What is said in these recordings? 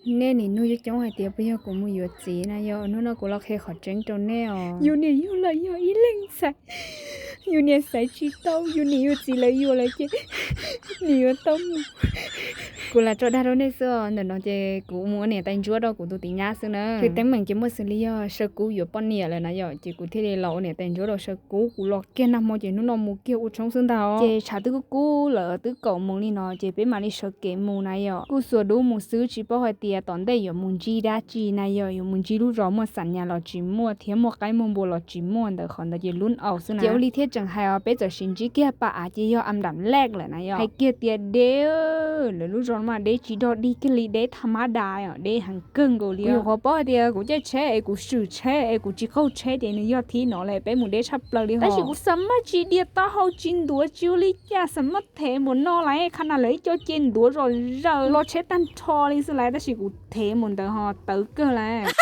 Nej nim nug coob coob hais tias puas yog kuv mus yuav txiv na, yog hnub no kuv los qhia qhov tseeb rau nej os. Yus niam yug los yog ib leeg ntxhais, yus niam xaiv tsis tau, yus niam yus txiv lawv yuav lawm ces nws yuav tau mus. Kuv lam tso dag rau nej xwb os, ntawm no ces kuv mus ua niam tais ntsuab rau kuv tus tiv nyab xwb na. Ces teeb meem ces muaj xws li yog Saw Kub yuav poj niam lawm na yom, ces kuv thiaj li los ua niam tais ntsuab rau Saw Kub. Kuv los kiag nag hmo ces hnub no mus kiag ua tshoob xwb ntag os. Ces tshav twb kub kub lawm, twb kaum moos li no ces peb mam li sawv kev mus na yom. Kuj xuas dub mus xwb tsis paub hais tias tom ntej yuav mus ntsib dab tsi na yom, yuav mus ntsib lub zos muaj xam nyas los tsis muaj thiab muaj qaib muaj npua los tsis muaj ntawd, qhov ntawd ces lub aus xwb na. Ces ua li thiaj tseem hais os, peb txawm sim ntsib kiag pas av ces yog am dam lej lawm na yom. Hais kiag tias deb, lawv lub zos no mas deb tsis dog dig kiag li, deb tha mab da os, deb heev kawg nkaus li. Kuv nyuam qhuav paub hais tias kuv caij tsheb es kuv swm tsheb es kuv tsis qaug tsheb ces nws yog thib no lawm, peb mus deb tshaj plaws li. Tab sis kuv xam maj tsis dias taub hau tsis ntuav tsis ua li cas, xam maj thev npaum no lawm, qhov no lawv ib co ce ntuav zom zaws los tsheb tag nrho li xwb lawm, tab sis kuv thev mus ntawd ho tawv kawg lawm.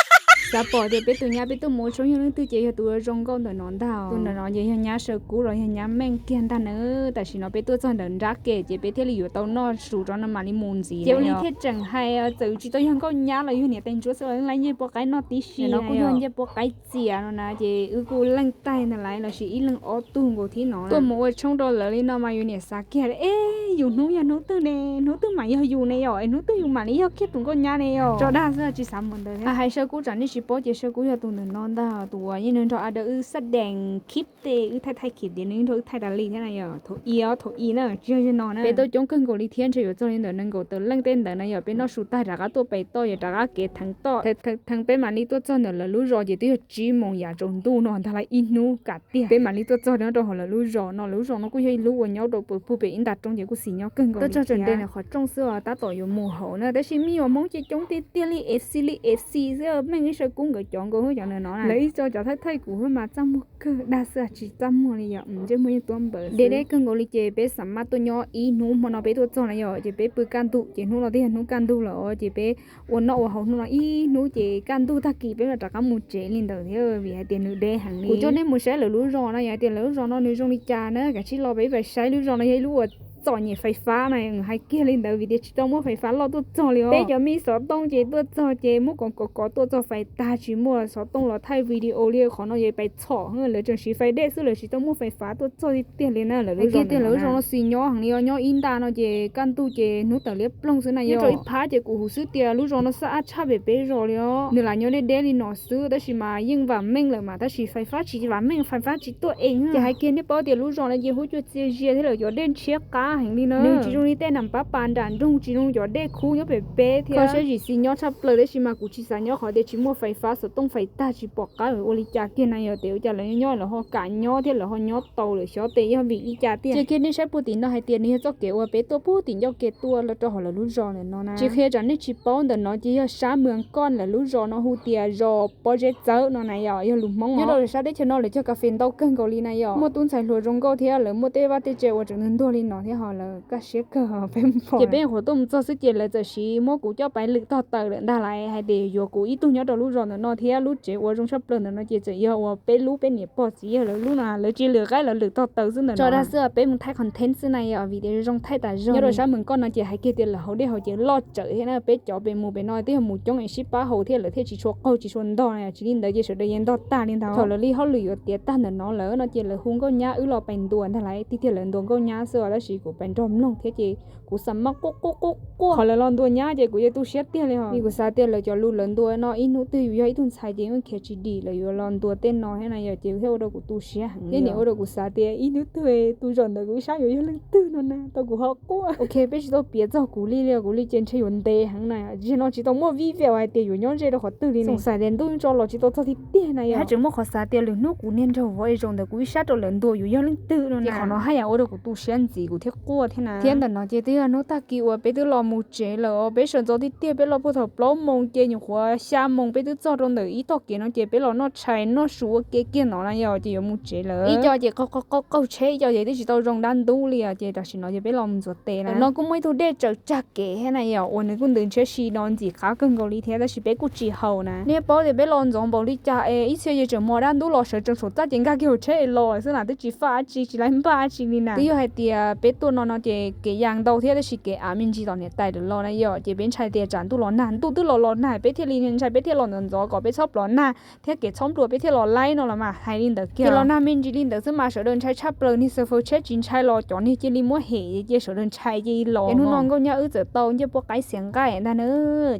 Xav pom tias peb tus nyab peb tuaj mus ua tshoob yog leej twg ces yog tus uas zoo nkauj ntawm no ntag. Tus ntawm no ces yog nyab Saw Kub los yog nyab Meej kiag ntag na. Tam sim no peb tuaj txog ntawm nrab ke ces peb thiaj li yuav tau noj su rau no mam li mus ntxiv. Ces ua li thiaj tseem hais, txawm tsis tau yog nkauj nyab los yog niam tais ntsuab xwb los yeej ncej puab qaib noj tib si no, kuj yog ncej puab qaib txias no na. Ces wb kuj leej taig ntag lawm, los sis ib leeg ob tug nkaus thiab no. Tuaj mus ua tshoob rau lawv li no mas yus niam xav kiag, es yus hnub yog hnub twg ne, hnub twg mam yog yus ne yom, es hnub twg yus mam li yog kiag tus nkauj nyab ne yom. Tso dag xwb tsis xav mus ntawd thiab. Hais Saw Kub tsam nej tsis paub ces Saw Kub yog tus ntawm no ntag, tus uas yeej nrog a daw wb xab dees khib tej, wb thaij thaij khib tias nws nrog wb thaij tas li thiab na yom. Thaum i os, thaum i na, tsis yog yog no na. Peb tuaj coob kawg nkaus li thiab, ntshe yuav txog li ntawm nees nkaum tawm leej tej ntawd na yom. Peb noj su tag rov qab tuaj pem toj, yuav rov qab kev theev toj. Theev peb mam li tuaj txog ntawm lawv lub zos ces twb yog tsib moos yav tsaus ntuj no ntag, lawv ib hnub kam tiag peb mam li tuaj txog nyob rau hauv lawv lub zos no. Lawv lub zos no kuj yog ib lub uas nyob rau pem pug pem ib nta roob ces kuj xis nyob kawg nkaus. Tuaj txog tseem nres ntawm qhov rooj xwb os, tab tom yuav mus hauv na, tab sis me nyuam Hmoob ces coob tiag tiag li, ef xi li ef xi xwb, Meej ib Saw Kub nkawd cov nkaus cov ntawm no. Lawv ib co cov thaij thaij kuv mas txaj muag kawg, dag xwb tsis txaj muag li yom, ntsej muag yeej tuab npawv. Deb deb kawg nkaus li ces peb xam maj tuaj nyob ib hnub, hmo no peb tuaj txog na yom, ces peb pw kaj ntug ces hnub no twb yog hnub kaj ntug lawm os, ces peb ua noj ua haus hnub no ib hnub ces kaj ntug tag kis peb mam rov qab mus tsev li ntawd thiab, vim hais tias nws deb heev li. Kuv coj nej mus saib lawv lub zos no, yog hais tias lawv lub zos no nws zoo li cas na, kav tsij los peb pais saib. Lub zos no yog ib lub uas txom nyem fais fab na, hais kiag li ntawd vim tias tsis tau muaj fais fab loj tuaj txog li os. Peb cov me xov tooj ces tuaj txog ces muab kov kov kov tuaj txog fais tag tsis muaj xov tooj los thaij video li, qhov no yog pais txhom, lawv tseem siv fais dej xwb, lawv tsis tau muaj fais fab tuaj txog tiag tiag li na. Lawv lub zos tias lawv lub zos no xis nyob heev li os, nyob ib nta no ces kaj ntug ces hnub tawm liab ploog xwb na yom. Nyob rau ib phab ces kuv huv xwb tias lub zos no xab ab tshaj pem peb zos li os. Nws lam nyob deb deb li no xwb tab sis mas yeej vam meej lawm mas, tab sis fais fab tsis vam meej, fais fab tsis tuaj eev. Ces hais kiag nej paub tias lub zos no ces huab cua txias zias thiab lawv cov dej ntshiab qab heev li na. Nws tsis zoo li tej nam pab pas nram nroog, tsis zoo cov dej khub nyob pem peb thiab. Kho siab zim xis nyob tshaj plaws tab sis mas kuv tsis xav nyob qhov tias tsis muaj fais fab, xov tooj fais tag tsis pom qab ua li cas kiag na yom. Ces ua cas lawv nyob lawv ho kam nyob thiab lawv ho nyob tau lawm xyov tes yog vim li cas tiag. Cia kiag nej saib puag tim no hais tias nws yog txoj kev uas peb tuaj puag tim ncauj ke tuaj los rau hauv lawv lub zos ntawm no na. Tsis qhia tsam nej tsis paub, ntawm no ces yog sab Mws Koj, lawv lub zos no hu tias zos Pob Zeb Txawb no na yom, yog lus Hmoob. Nyob rau lawv sab teb chaws no lawv cog kas fes ntau kawg nkaus li na yom. Muaj tub ntxhais hluas zoo nkauj thiab lawv muaj tej vaj tej tse uas tseem ntuag ntuag li no thiab ho lawv kaj siab kawg peb mus pom. Ces peb nyuam qhuav tuaj mus txog xwb ces lawv txawm siv muab kuv coj pais lwm tog taws lawm ntag lauj, hais tias yuav kuv ib tug nyob rau lub zos ntawm no thiab lub tsev uas zoo tshaj plaws ntawm no ces txawm yog uas peb lub, peb niam pog txiv yawg lawv lub no, lawv cia li lwm qaib lawv lwm tog taws xwb ntawm no. Tso dag xwb peb mus thaij content xwb na yom, vim tias zoo thaij tas zog. Nyob rau sab Mws Koj no ces hais kiag tias lawv haus dej haus cawv loj tsawv thiab na, peb cov pem mus pem no twb yog mus coob es sib pab haus thiab lawv thiaj tsis tshua qaug tsis tshua ntog na, tsis li ntawd ces sawv daws yeej ntog tag li ntawd. Thaum lawv li hauj lwm yuav tiav tag ntawm no lawm no ces lawv hu nkauj nyab wb los pais ntuas ntag lauj, tiag tiag lawv ntuas nkauj nyab xwb os, tab sis kuv pais nrog mloog thiab ces kuv xam maj quaj quaj quaj quaj. Qhov lawv los ntuas nyab ces kuv yeej tu siab tiag li os, vim kuv xav tias lawv cov lus lawv ntuas no ib hnub twg yus yog ib tug ntxhais ces yeej khiav tsis dim lawv yuav los ntuas tej no thiab na yom, ces thiaj ua rau kuv tu siab heev thiab nim ua rau kuv xav tias ib hnub twg tus zos ntawd kuv ib sab yuav yog leej twg no na, tau kuv ho quaj. Ok, peb tsis tau piav txog kuv li li, kuv li ces ntshe yuav ntev heev na, zaum no tsis tau muaj vij vem hais tias yuav nyob ze rau qhov twg li. Xav tias ntuj tso los tsis tau txog tiag tiag na yom. Haj tseem muaj qhov xav tias lwm hnub kuv niag nraug vauv es zaum ntawd kuv ib sab rau lawv ntuas yuav yog leej twg no na, qhov no haj yam ua rau kuv tu siab ntxiv kuv thiaj quaj thiab na. Thiab ntawm no ces twb yog hnub tag kis uas peb twb los mus tsev lawm os, peb sawv ntxov tiag tiag, peb los puag thaum plaub moos ces nyuam qhuav xya moos peb twb txog rau ntawm ib tog kev no ces peb los noj tshais noj su ua ke kiag no na yom, ces yuav mus tsev lawm. Ib co ces qaug qaug qaug qaug tsheb, ib co ces twb tsis tau zoo dab ntub li os, ces tam sim no ces peb los mus ntxuav tes na. No kuj muaj ib tug dej tsaws tsag kev thiab na yom, uas nws kuj ntws ntshiab si no ntxim qab kawg nkaus li thiab tab sis peb kuj tsis haus na. Nej paub tias peb los ntxov npaum li cas es ib txhia ces tseem hmo dab ntub los sawv tsees saum txaj ces nkag kiag hauv tsheb es los xwb na, twb tsis faj dab tsi tsis laib npaj dab tsi li na. Twb yog hais tias peb tuaj Hnub no no ces kev yas ntau thiab tab sis kev av me ntsis tom niam tais lawv los na yom, ces peb ntshai tias tsam ntuj los nag, ntuj twb los los nag peb thiaj li ntshai, peb thiaj los ntxov ntxov kom peb txhob plov nag thiab kev txhob nplua peb thiaj los laib no los mas hais li ntawd kiag. Ces los nag me ntsis li ntawd xwb mas sawv daws ntshai tshaj plaws, niag xav faus tsheb tsis ntshai los cov niag cia li muab hem ces sawv daws ntshai cia li los. Hnub no Nkauj Nyab wb txawm tau ncej puab qaib xiav nqaij ntag na.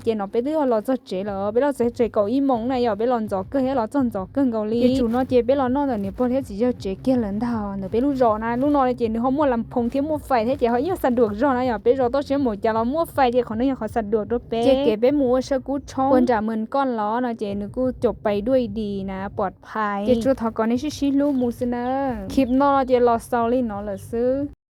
Ces no peb twb los txog tsev lawm, peb los txog tsev kaum ib moos na yom, peb los ntxov kawg thiab los txog ntxov kawg nkaus li. Ces tsum no ces peb los noj ntawm niam pog thiab txiv yawg tsev kiag lawm ntag ntawm peb lub zos na. Lub no ces nws ho muaj las phoos thiab muaj fais thiab ces ho ib yam xas duam zog na yom, peb zos toj siab mus cas los muaj fais ces qhov no yog qhov xas duam rau peb. Ces kev peb mus ua sab kub tshoob ua nram Mes Koj los no ces nws kuj caum pais duaj dis na pom phais. Ces tsuas thov kom nej sib sib hlub mus xwb na. Clip no ces los xaus li no lawm xwb.